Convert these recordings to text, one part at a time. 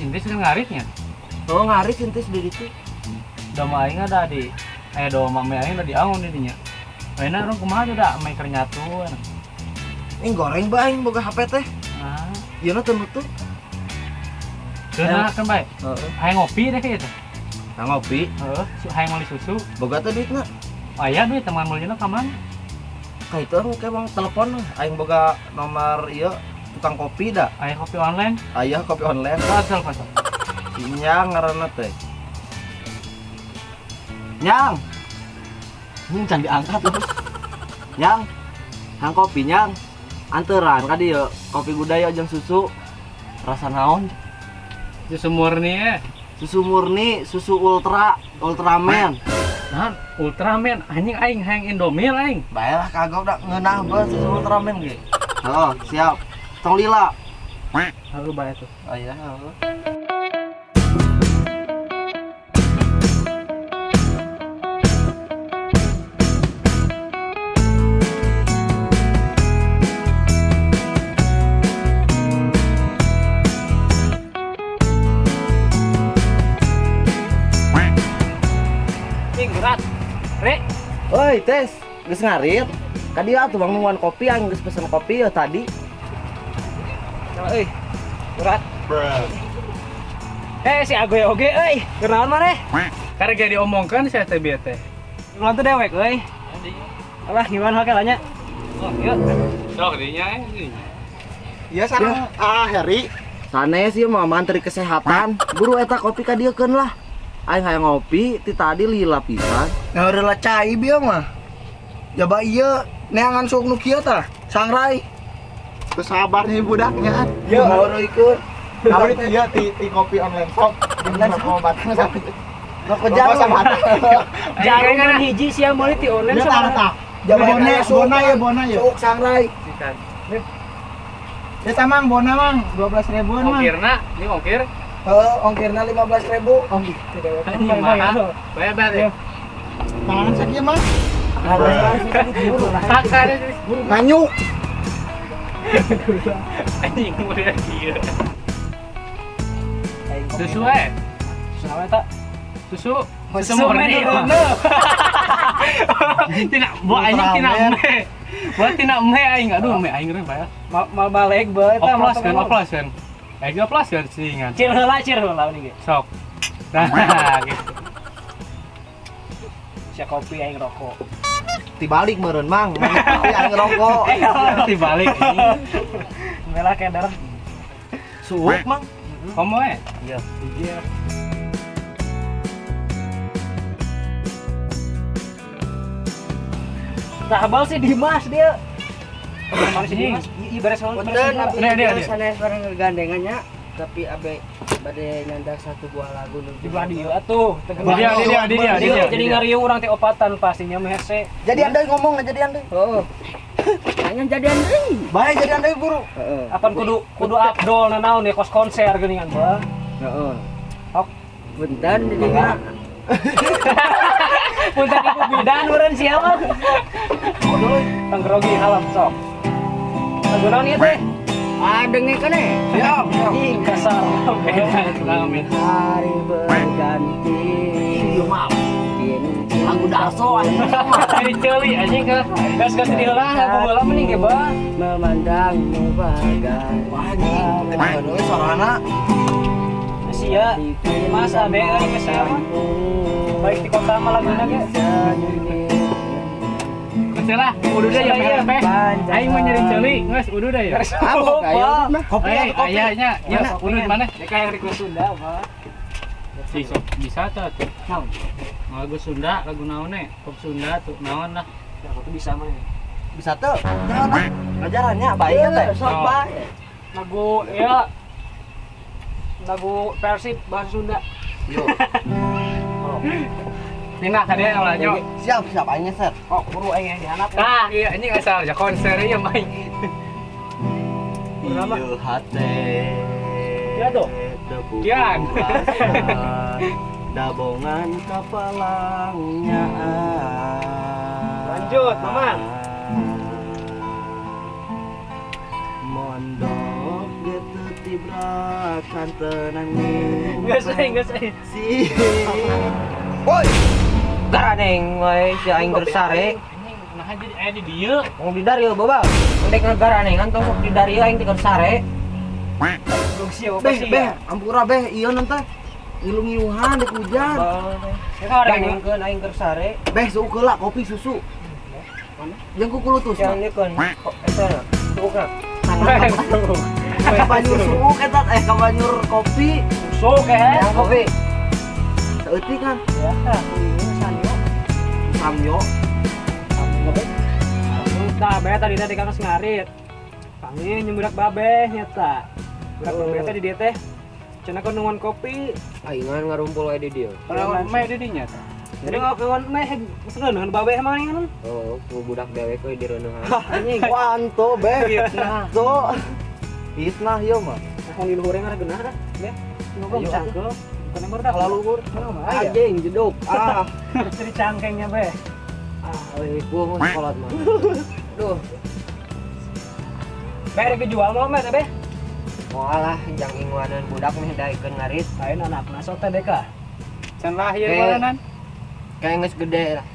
Intis kan ngaritnya. Oh, ngarit intis di ditu. Doma aing ada di doma me aing da diangon di dinya. Ayeuna urang kumaha tuh da me keur nyatu. Ini goreng bae aing boga HP teh. Nah, ieu na teu nutup. Keuna kan bae. Heeh. Hayang ngopi deh kieu teh. Nah, ngopi. Heeh, hayang meuli susu. Boga teh duitna. Aya duit teman meulina ka mana? Ka itu engke bang telepon aing boga nomor ieu tukang kopi da. Aya kopi online? Aya kopi online. Telepon telepon. Si Nyang ngaranna teh. Nyang. Ini can diangkat terus. Nyang. Hang kopi Nyang. Anteran ka dieu kopi budaya jeung susu. Rasa naon? Susu murni ya. Susu murni, susu ultra, Ultraman. Nah, Ultraman anjing aing hayang Indomie aing. Bae lah kagok da ngeunah bae susu Ultraman ge. Heeh, siap. Tong lila. Heuh bae tuh. Oh iya, heeh. Ing berat. Re. Oi, Tes, geus ngarit. Ka dieu atuh bang nungguan kopi aing geus pesen kopi ya tadi. Euy. Berat. Si Agoy oge euy. Kunaon maneh? Karek ge diomongkeun sia teh bieu teh. Kunaon teh dewek euy. Alah gimana oke lah nya. Oh, ieu. Sok dinya eh. Iya sareng Heri. Sanes ieu mah mantri kesehatan. Buru eta kopi ka dieu keun lah. Aing hayang ngopi ti tadi lila pisan. Nah, heula cai bieu mah. Jaba ieu neangan sok nu kieu tah, sangrai. Terus sabar nih budaknya. Ieu baru ikut. Apa itu ya ti kopi online shop. Online pengobatan sampai. Rokok jarum. Jarum hiji sia meuli ti online shop. Jaba bona ya bona ya. Sok sangrai. Ya tamang bona mang 12 ribuan mang. Ongkirna, ini ongkir. Heeh, ongkirna 15.000. Oh gitu dewek. Anjing mahal. Bayar bayar. Mangan sakieu mah. Nganyuk. Anjing mulia kieu. Susu eh. Susu naon eta? Susu. Susu murni. Tina buat anjing tina me. Buat tina me aing aduh me aing geus bayar. Mal balik bae eta. Oplos kan, oplos kan. Aing oplos kan singan. Cir heula nih ge. Sok. Nah, gitu. Sia kopi aing rokok. Tibalik meureun mang, kopi aing rokok. Tibalik anjing. Melah keder. Suuk mang. Komo eh? Iya. Iya. Tah abal si Dimas dia. Mana si Dimas? Iya beres heula. Punten abi sanes bareng ngegandengannya, tapi abe bade nyandak satu buah lagu nu di belah dieu atuh. Dia. Jadi ngariung urang teh opatan pastinya mah hese. Jadi andai ngomong jadi andai. Heeh. Hanya jadi andai. Bae jadi andai buru. Heeh. Apan kudu Abdol nanaon ya kos konser geuningan bah. Heeh. Ok, punten di dinya. Punten ibu bidan urang sia mah. Tong grogi halam sok. Lagu naon ieu teh? Ah, dengekeun eh. Siap, siap. Ih, kasar. Hari berganti. Ieu mah. Lagu daso anjing mah. Jadi ceuli anjing ka. Gas-gas di heula, lagu heula mending ge, Bang. Memandangmu bagai. Wah, anjing, kedengeun we suarana. Sia, Mas abe euy geus sia mah. Baik di kota mah laguna ge. Geus lah, udah deh ya PRP. Aing mau nyari ceuli, geus udah deh ya. Kopi kopi. Aya nya, ya udah di mana? Ya kayak request Sunda mah. Si sok bisa tuh. Naon? Lagu Sunda, lagu naon ne? Pop Sunda tuh naon lah. Ya aku tuh bisa mah. Bisa tuh. Naon lah. Ngajarannya bae teh. Sok bae. Lagu ya lagu Persib bahasa Sunda. Yo. Tina ka dia ulah nyo. Siap, siap aing nyeser. Oh, buru aing di handap. Tah, ieu anjing asal ja konser ieu mah. Ieu hate. Ya tuh. Kian. Dabongan kapalangnya. Lanjut, Mamang. Mondok gitu Ibra kantenan. Geus euy, geus euy. Si. Woi, Garaneng wae si aing keur sare. Anjing, nah jadi aya di dieu. Mau di dario babal. Endek ngagaranengan tong sok di dario aing teh keur sare. Goblok sia bapak beh, sia. beh, ampura beh, ieu nanti ngilu-ngiuhan dek hujan. Ya ka orang Ganengkeun aing keur sare. Beh, suuk heula kopi susu. Jeung kukulutus. Yang nyekeun. Kok eta na? Suukna. Kabanyur suuk eta kabanyur kopi. Susu ke. Yang kopi. Saeutik kan. Ya, sanyo. Samyo. Tah, bae tadi teh kang ngarit. Panggil jeung budak babeh nyata. Budak babeh teh di dieu teh. Cenah keur nungguan kopi. Aingan ngarumpul wae di dieu. Orang meh di dinya tah. Jadi ngopi meh geus babeh mah kan. Oh, ku budak dewek we direuneuhan. Anjing. Wanto beh. Fitnah. Tuh. Fitnah ieu mah. Nah, di luhur yang geunah dah. Beh. Ngobrol cangkel. Bukan barudak. Kalau luhur. Anjing jeduk. Ah, Jadi cangkengnya beh. Ah, euy gua mau sekolah mah. Duh, Beh rek dijual mau meh teh beh. moal lah jang inguaneun budak meh daekeun ngarit. Lain anakna sok teh deka. Can lahir Kayak- meureunnan. Kayak geus gede lah.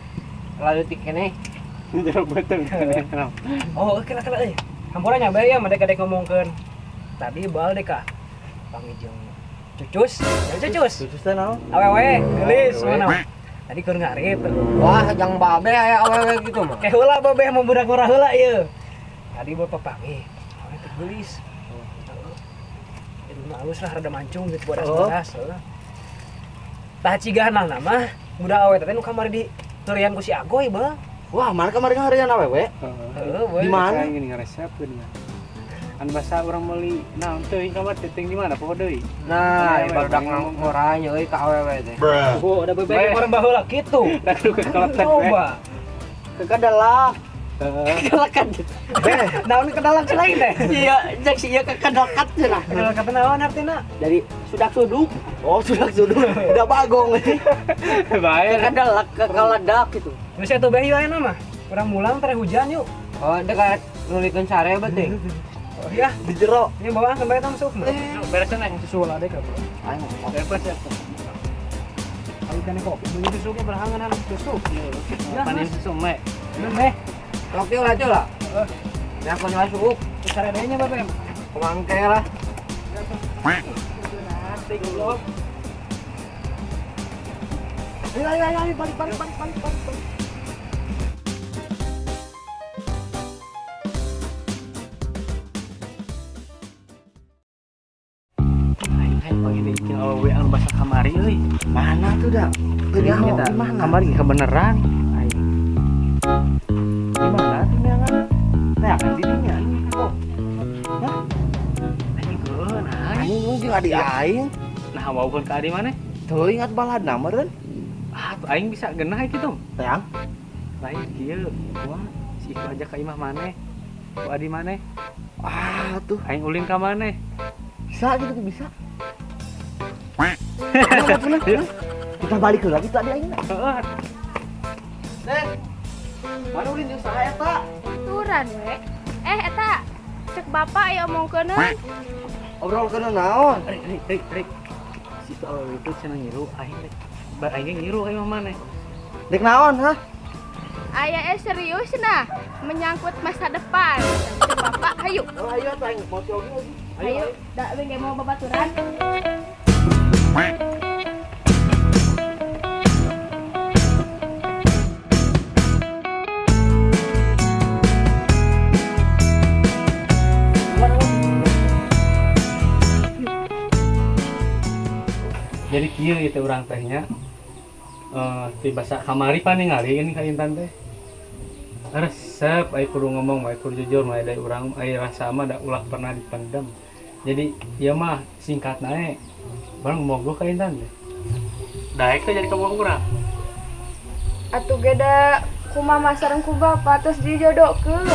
Lalu tik keneh. Jero beuteung. Oh, kena-kena euy. Hampura nya beh ya mah dek ngomongkeun. Tadi bal deka. Panggil jeung cucus, ya cucus. cucus teh naon? Awewe, geulis mana. Tadi keur ngarit. Wah, jang babe aya awewe gitu mah. Kayak heula babeh mau budak ngurah heula ieu. Tadi bawa papangi, awewe teh geulis. Itu mah halus lah rada mancung gitu bodas-bodas. Tah cigahna mah budak awewe teh nu kamari di heureuyan ku si Agoy, Bang. Wah, mana kemarin harian awewe? Heeh, boy. Di mana? Aing gini ngaresepkeun mah. An basa urang meuli naon teuing kamar teuing di mana poho deui. Nah, barudak ngoranya euy ka awewe teh. Oh, ada bebek orang baheula kitu. Da kudu kekeletan we. Coba. Kekedalak. Kedalakan. Beh, Naon kedalak selain teh? Iya, cek si ieu kekedalak cenah. Kedalak kata naon artina? Dari sudak-suduk, oh sudah sudah udah bagong. Bae. kekedalak, kekeledak gitu. Geus atuh beh yeuh ayeuna mah. Urang mulang teh hujan yuk. Oh, dekat nulikeun sare berarti. Oh iya, Di jero. ini bawa sampai tam sup. Beresan aing. Susu lah deh kamu. Aing Beres ya. Kalau kan kopi, beli susu ke berhangan susu. Ya, Panen susu meh. Meh, Oke lah lah. Ya aku nyawa suuk, cara dehnya babe. kemangke lah. Nanti goblok. Ayo ayo ayo balik balik balik balik balik. Aing teh pagi deui jeung awewe anu basa kamari euy. Mana tuh dah? Teu nyaho Kita di mana? Kamari kebeneran. Aing. Di mana tuh neangan? Neangan di dinya anjing kok. Anjing keun aing. Anjing mungkin adi aing. Nah, waukeun ka adi maneh? Teuing atuh baladna meureun. Ah, tuh aing bisa genah kitu. Teang. Lain kieu. Wah, si Iko aja ka imah maneh. Ku adi maneh. Ah tuh Aing ulin ka maneh. bisa gitu tuh bisa. Kita balik lagi tadi aing. Heeh. Teh. Mana ulin jeung saha eta? Turan we. Eta cek bapak aya omongkeun. Obrolkeun naon? Rik, rik, rik. Si itu awewe itu cenah ngiru aing rek. Bar aing ngiru ka imah maneh. Dek naon, hah? Aya serius nah menyangkut masa depan. Cek bapak hayu. Oh, ayo atuh aing mau jogging lagi. Ayo, da we ge mau babaturan. Jadi kieu ieu urang teh nya. Ti basa kamari pan ningali geuning ka Intan teh. Resep ai kudu ngomong ai kudu jujur mah da urang ai rasa mah da ulah pernah dipendem. Jadi ieu mah singkatna e bareng mogoh ka Intan teh. Daek teh jadi kabogoh urang. Atuh ge da kumaha sareng ku bapak terus dijodohkeun.